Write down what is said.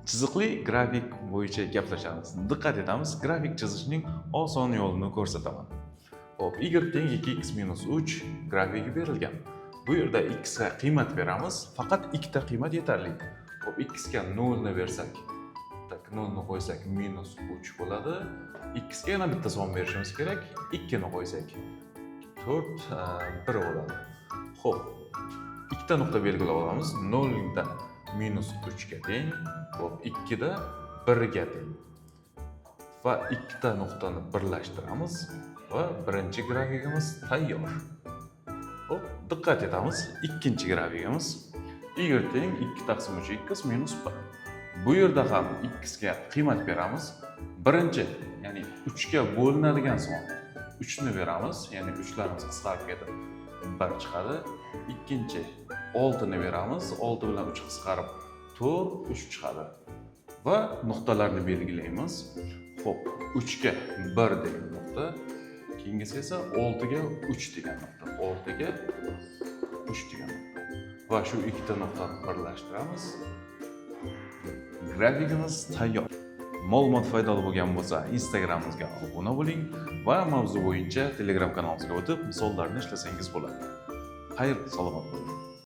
Chiziqli grafik bo'yicha gaplashamiz. Diqqat etamiz, grafik chizishning oson yo'lini ko'rsataman. Xo'p, y teng 2x minus 3 grafigi berilgan. Bu yerda x ga qiymat beramiz, faqat ikkita qiymat yetarli. Xo'p, x ga 0 ni bersak, так, 0 ni qo'ysak, minus 3 bo'ladi. X ga yana bitta son berishimiz kerak, 2 ni qo'ysak, 4, 1 bo'ladi. Xo'p, ikkita nuqta belgilab olamiz. 0 da minus 3 ga teng, xo'p, 2 da 1 ga teng. Va ikkita nuqtani birlashtiramiz va birinchi grafikimiz tayyor. Xo'p, diqqat etamiz, ikkinchi grafikimiz y teng 2 taqsim 3 x minus 1. Bu yerda ham x ga qiymat beramiz. Birinchi, ya'ni 3 ga bo'linadigan son 3 ni beramiz, ya'ni 3larimiz qisqarib ketib 1 chiqadi. Ikkinchi 6 ni beramiz, 6 bilan 3 qisqarib 4, 3 chiqadi. Va nuqtalarni belgilaymiz. Xo'p, 3 ga 1 degan nuqta, keyingisi esa 6 ga 3 degan nuqta, 6 ga 3 degan nuqta. Va shu ikkita nuqtani birlashtiramiz. Grafikimiz tayyor. Ma'lumot foydali bo'lgan bo'lsa, Instagramimizga obuna bo'ling va mavzu bo'yicha Telegram kanalimizga o'tib, misollarni ishlasangiz bo'ladi. Xayr, salomat bo'ling.